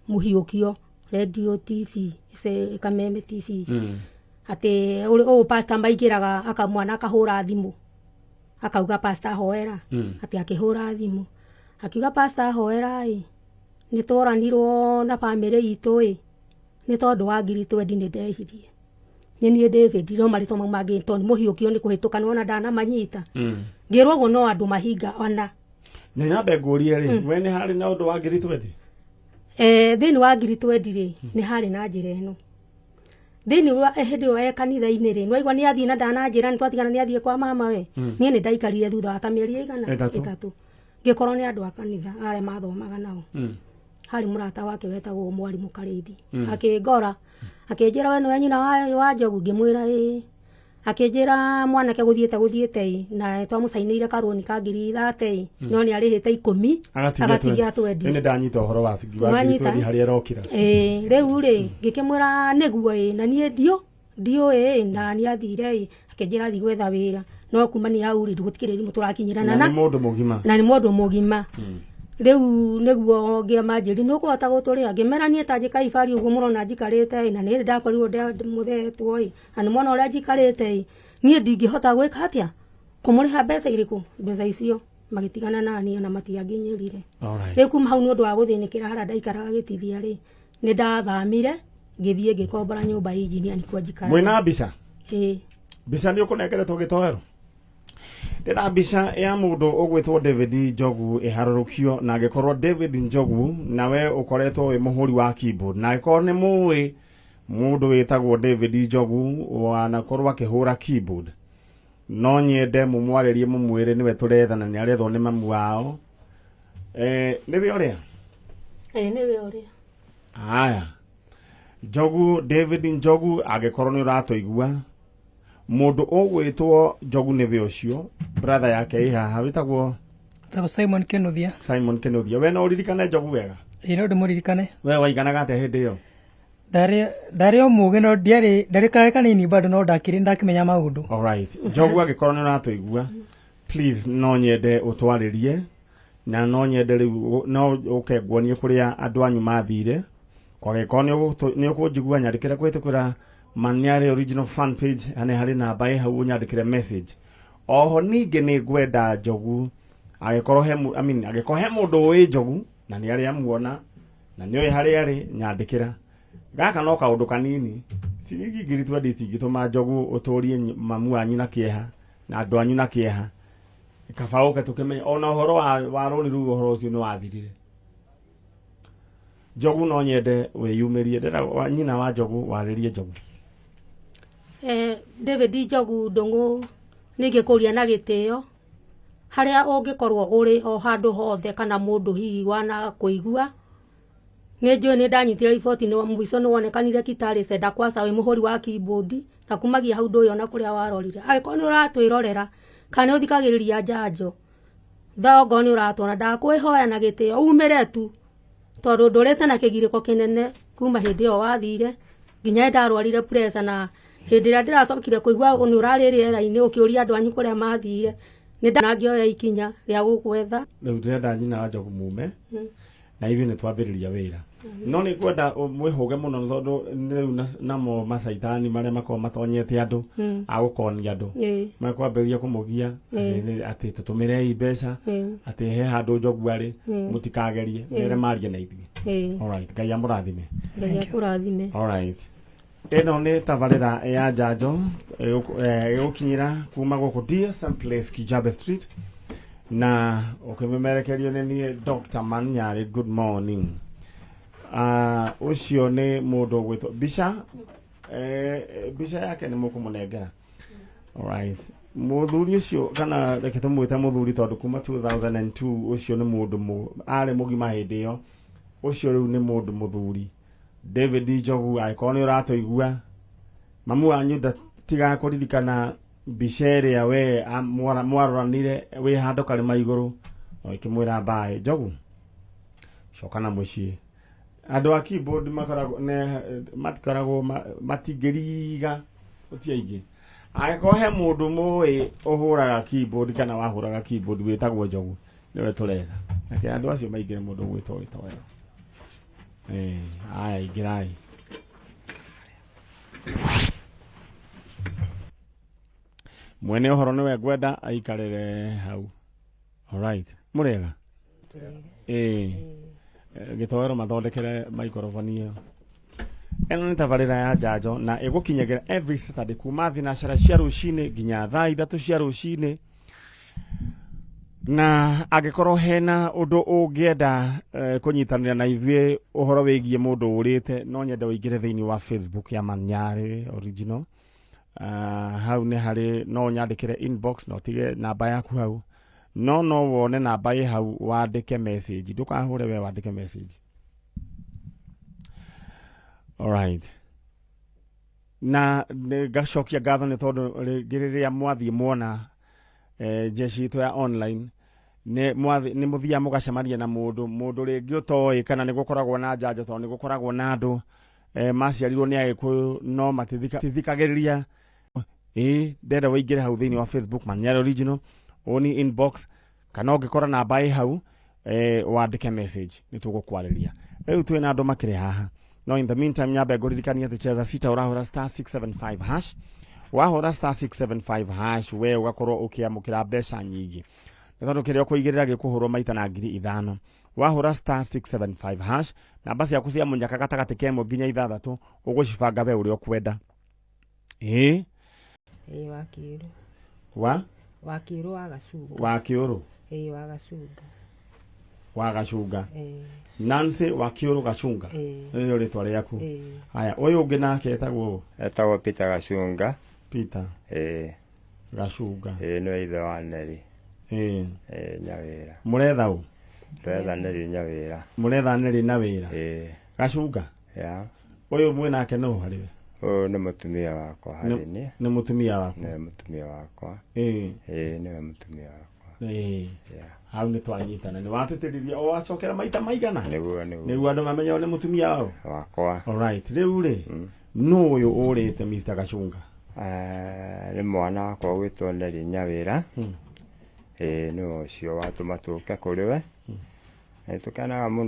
Mũhiũkio radio TV, Kameme TV, atĩ ũũ pastor maingĩraga aka mwana akahũra thimũ akauga, "Pastor, hoera." Atĩ akĩhũra thimũ akiuga, "Pastor, hoera ĩ, nĩ tworanirwo na bamĩrĩ itũ ĩ, nĩ tondũ wa 20,000 nĩ ndehirie. Nĩ niĩ David." No marĩtwa mau mangĩ tondũ mũhiũkio nĩ kũhĩtũka nĩwona ndanamanyita. Ngĩrwo ũguo no andũ mahinga ona. Na nyambe ngũrie rĩ, we nĩ harĩ na ũndũ wa 20,000? Thĩinĩ wa 20,000 rĩ, nĩ harĩ na njĩra ĩno thĩinĩ wa hĩndĩ ĩyo e kanitha-inĩ rĩ, nĩwaigua nĩ athiĩ na ndananjĩra nĩ twatigana, nĩ athiĩ kwa mama we. Niĩ nĩ ndaikarire thutha wa ta mĩeri ĩigana? 3. 3, ngĩkorwo nĩ andũ a kanitha arĩa mathomaga nao. Harĩ mũrata wake wetagwo mwarimũ Karĩithi. Akĩngora akĩnjĩra, "We nĩwe nyina wa Njogu?" Ngĩmwĩra, "Ĩĩ." Akĩnjĩra mwanake gũthiĩte gũthiĩte ĩ, na twamũcainĩire karũni ka 30,000 ĩ, no nĩ arĩhĩte 10, agatigia 20. Nĩ ndanyita ũhoro wa wa ngiri Wanyita? 20 harĩa ĩrokĩra. Ĩĩ, rĩu rĩ ngĩkĩmwĩra nĩguo ĩ, na niĩ ndiũĩ ĩ, na nĩ athire ĩ, akĩnjĩra athiĩ gwetha wĩra, no kumania hau rĩ, gũtikĩrĩ thimũ tũrakinyĩrana. Na nĩ mũndũ mũgima. Na nĩ mũndũ mũgima. Rĩu nĩguo ngĩamanjĩri nĩ ũkũhota gũtũrĩha, ngĩmera niĩ ta njĩka ibari ũguo mũrona njikarĩte ĩ, na nĩ ndakorirwo mũthetwo ĩ, na nĩ mwana ũrĩa njikarĩte ĩ, niĩ ndingĩhota gwĩka atĩa, kũmũrĩha mbeca irĩkũ, mbeca icio. Magĩtigana naniĩ na matianginyĩrire. Rĩu kuma hau, nĩ ũndũ wa gũthĩnĩkĩra harĩa ndaikaraga gĩtithia rĩ, nĩ ndathamire ngĩthiĩ ngĩkombora nyũmba ya injinia, nĩkuo njikaraga. Mwĩna mbica? Ĩĩ. Mbica nĩ ũkũnengeretwo gĩtoero. Ndĩna mbica ya mũndũ ũgwĩtwo David Njogu ĩharũrũkio, na angĩkorwo David Njogu nawe ũkoretwo wĩ mũhũri wa keyboard, na angĩkorwo nĩ mũĩ mũndũ wĩtagwo David Njogu wanakorwo akĩhũra keyboard, no nyende mũmwarĩrie mũmwĩre nĩwe tũretha na nĩ arethwo nĩ mamu wao. Nĩwe ũrĩa? Ĩĩ, nĩwe ũrĩa. Haya, Njogu, David Njogu, angĩkorwo nĩ ũratũigua, mũndũ ũgwĩtwo Njogu nĩwe ũcio. Brother yake ĩ haha wĩtagwo? Tagwo Simon Kinuthia. Simon Kinuthia, we no ũririkane Njogu wega? Ĩĩ, no ndĩmũririkane. We waiganaga atĩa hĩndĩ ĩyo? Ndarĩ o mũgĩ, no ndiarĩ ndarĩ karĩ kanini bado, no ndakĩrĩ ndakĩmenya maũndũ. Alright, Njogu, angĩkorwo nĩ ũratũigua, please no nyende ũtwarĩrie, na no nyende rĩu no ũke nguonie kũrĩa andũ anyu mathire. Kwagĩkorwo nĩ ũkũnjigua, nyandĩkĩre kũhĩtũkĩra Maniare original fan page, nĩ harĩ namba ĩ hau, ũnyandĩkĩre message. Oho ningĩ nĩ ngwenda Njogu, angĩkorwo he I mean, angĩkorwo he mũndũ ũĩ Njogu na nĩ arĩa amuona na nĩ oĩ harĩa arĩ, nyandĩkĩra. Gaka no kaũndũ kanini, ciringi 20,000 itingĩtũma Njogu ũtũrie mamu wanyu na kĩeha na andũ anyu na kĩeha. Kaba ũke tũkĩmenye ona ũhoro wa rũni rũu, ũhoro ũcio nĩ wathirire. Njogu, no nyende wĩyumĩrie. Ndĩrenda nyina wa Njogu warĩrie Njogu. David Njogu Ndũng'ũ, nĩ ingĩkũria na gĩtĩo harĩa ũngĩkorwo ũrĩ o handũ hothe, kana mũndũ hihi wana kũigua, nĩ njũĩ nĩ ndanyitire riboti nĩ mũico nĩ wonekanire Kitale Center Kwasa wĩ mũhũri wa keyboard, na kumagia hau ndũĩ ona kũrĩa warorire. Angĩkorwo nĩ ũratwĩrorera kana nĩ ũthikagĩrĩria njanjo thongo, nĩ ũratwona, ndakwĩhoya na gĩtĩo umĩre tu, tondũ ndũrĩte na kĩgirĩko kĩnene kuma hĩndĩ ĩyo wathire nginya hĩndĩ ndarwarire pressure, na hĩndĩ ĩrĩa ndĩracokire kũigua nĩ ũrarĩ rĩera-inĩ ũkĩũria andũ anyu kũrĩa mathire, nĩ ndangĩoya ikinya rĩa gũgwetha. Rĩu ndĩrenda nyina wa Njogu mume na ithuĩ nĩ twambĩrĩria wĩra, no nĩ ngwenda mwĩhũge mũno, tondũ rĩu namo macaitani marĩa makoragwo matonyete andũ agũkonia andũ mekwambĩrĩria kũmũgia atĩ tũtũmĩrei mbeca, atĩ he handũ Njogu arĩ. Mũtikagerie, mere marie na ithuĩ. Alright, Ngai amũrathime. Ngai akũrathime. Alright. Ĩno nĩ tabarĩra ya njanjo ĩgũkinyĩra kuma gũkũ DSM Place, Kijabe Street, na ũkĩmemerekerio nĩ niĩ Dr. Manyarĩ. Good morning. Ũcio nĩ mũndũ ũgwĩtwo mbica, mbica yake nĩ mũkũmũnengera. Alright. Mũthuri ũcio, kana reke tũmwĩte mũthuri, tondũ kuma 2002 ũcio nĩ mũndũ arĩ mũgima hĩndĩ ĩyo, ũcio rĩu nĩ mũndũ mũthuri. David Njogu, angĩkorwo nĩ ũratũigua, mamu wanyu ndatigaga kũririkana mbica ĩrĩa we mwaroranire wĩ handũ karĩma igũrũ na ũkĩmwĩra mbaĩ. Njogu, coka na mũciĩ. Andũ a keyboard makoragwo ne matikoragwo matingĩriga ũti aingĩ. Angĩkorwo he mũndũ mũĩ ũhũraga keyboard kana wahũraga keyboard wĩtagwo Njogu, nĩwe tũretha. Reke andũ acio maingĩre, mũndũ ũgwĩtwo wĩtowero. Aya ingĩrai. Mwene ũhoro nĩwe ngwenda aikarĩre hau. Alright. Mũrĩega? Gĩtoero mathondekere maikoroboni ĩyo. Ĩno nĩ tabarĩra ya njanjo na ĩgũkinyagĩra every Saturday kuma thinacara cia rũcinĩ nginya thaa 3 cia rũcinĩ. Na angĩkorwo hena ũndũ ũngĩenda kũnyitanĩra na ithuĩ ũhoro wĩgiĩ mũndũ ũrĩte, no nyende ũingĩre thĩinĩ wa Facebook ya Manyarĩ Original. Hau nĩ harĩ no ũnyandĩkĩre inbox na ũtige namba yaku hau, no wone namba ĩ hau wandĩke message, ndũkahũre we wandĩke message. Alright. Na ngacokia ngatho nĩ tondũ rĩngĩ rĩrĩa mwathiĩ mwona jeshi itũ ya online nĩ mũthiaga mũgacemania na mũndũ rĩngĩ ũtoĩ kana nĩ gũkoragwo na njanjo, tondũ nĩ gũkoragwo na andũ maciarirwo nĩ Agĩkũyũ no matithikagĩrĩria. Ndenda ũingĩre hau thĩinĩ wa Facebook Manyarĩ Original ũni inbox, kana ũngĩkora namba ĩ hau wandĩke message nĩ tũgũkwarĩria. Rĩu twĩna andũ makĩrĩ haha, no in the meantime nyambe ngũririkanie atĩ cheza sita ũrahũra star 675 hash. Wahũra star 675 hash we ũgakorwo ũkĩamũkĩra mbeca nyingĩ, nĩ tondũ kĩrĩa ũkũigĩrĩra gĩkũhũrwo maita na 5,000. Wahũra star 675 hash, namba ciaku cia mũnyaka gatagatĩ ka 1 nginya 6 ũgũcibanga we ũrĩa ũkwenda. Wa Kĩũrũ. Wa? Wa Kĩũrũ wa Gacunga. Wa Kĩũrũ? Wa Gacunga. Wa Gacunga. Nancy wa Kĩũrũ Gacunga. Nĩrĩo rĩtwa rĩaku. Haya, ũyũ ũngĩ nake etagwo? Etagwo Peter Gacunga. Peter. Gacunga. Nĩwe ithe wa Neri. Nyawĩra. Mũretha ũ? Tũretha Neri Nyawĩra. Mũretha Neri na wĩra? Gacunga? Ya. Ũyũ mwĩ nake nũ harĩ we? Ũyũ nĩ mũtumia wakwa harĩ niĩ. Nĩ mũtumia waku? Nĩwe mũtumia wakwa. Nĩwe mũtumia wakwa. Hau nĩ twanyitana, nĩ watĩtĩrithia o wacokera maita maigana? Nĩguo. Nĩguo andũ mamenye nĩ mũtumia wao? Wakwa. Alright, rĩu rĩ, nũ ũyũ ũrĩte Mr. Gacunga? Nĩ mwana wakwa ũgwĩtwo Neri Nyawĩra. Nĩwe ũcio watũma tũke kũrĩ we. Nĩ tũkenaga mũno.